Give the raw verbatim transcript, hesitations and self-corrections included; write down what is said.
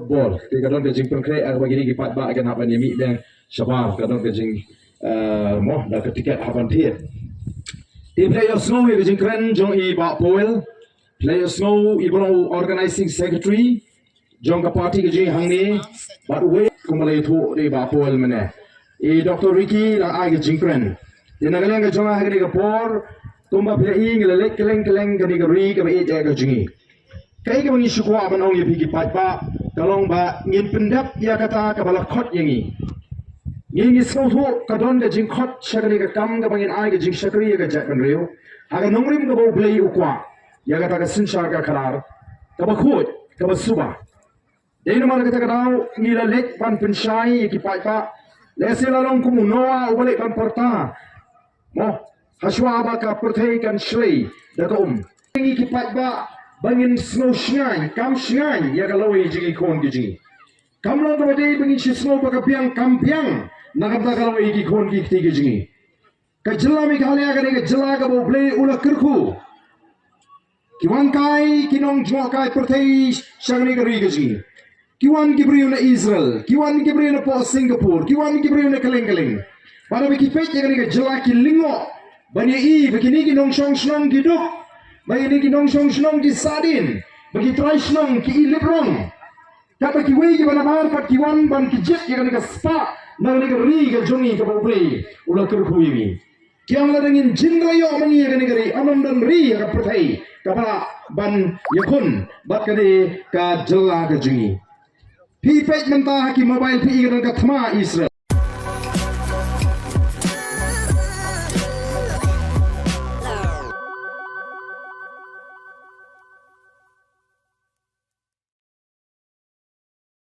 Por te ka don ka jingpynkhreh ha kaba kine ki paidbah kin hap ban ïamih beng shabar, ka don ka jing, eh, mo da ka tiket hap ban thied. Te phi la ïohsngew ïa ka jingkren jong i Bah Powell, phi la ïohsngew i ba long u organizing secretary jong ka party ka jong i hangne, bad uwei kumba la ïathuh da i Bah Powell mynne, i Doctor Ricky la ai ka jingkren. Te na ka liang ka jong nga ha kane ka por, kumba phi la i, ngi la leit kylleng kylleng kane ka ri kaba ïeit ïa ka jong ngi. Kaei kaba ngi shu kwah ban ong ïa phi ki paidbah ka long ba ngin pyndep ïa kata kaba la khot ïa ngi. Ngi ngi sngewthuh ka don ka jingkhot sha kane ka kam kaba ngin ai ka jingshakri ïa ka jaitbynriew ha ka nongrim kaba U Blei u kwah, ïa kata ka synshar ka khadar kaba khuid kaba suba. Dei namar kata ka daw ngi la leit ban pynshai ïa ki paidbah, lehse la long kum u Noah uba leit ban pyrta, mo, hashwa ba ka pyrthei kan shlei da ka um. Ngi ki paidbah ba ngin sngew shngaiñ kam shngaiñ ïa ka lawei jong ki khun ki jong ngi. Kam long kaba dei ba ngin shu sngew ba ka biang kam biang na ka bynta ka lawei ki khun ki kti ki jong ngi. Ka jylla Meghalaya ka dei ka jylla kaba U Blei u la kyrkhu. Ki wan kai ki nongjngohkai pyrthei sha kane ka ri ka jong ngi. Ki wan ki briew na Israel, ki wan ki briew na poh Singapore, ki wan ki briew na kylleng kylleng. Bad haba ki peit ïa kane ka jylla ki lyngngoh ban ïohi ba kine ki nongshong shnong ki duk, ba kine ki nongshong shnong ki sahdien, ba ki trai shnong ki i lip rong. Katba kiwei kiba nabar pat ki wan ban kjit ïa kane ka spah na kane ka ri ka jong ngi kaba U Blei u la kyrkhu ïa ngi. Ki ong lada ngin jin la ïoh ma ngi ïa kane ka ri, ym don ri ha ka pyrthei kaba lah ban ïakhun bad kane ka jylla ka jong ngi. Phi peit mynta ha ki mobile phi i ka don ka thma Israel.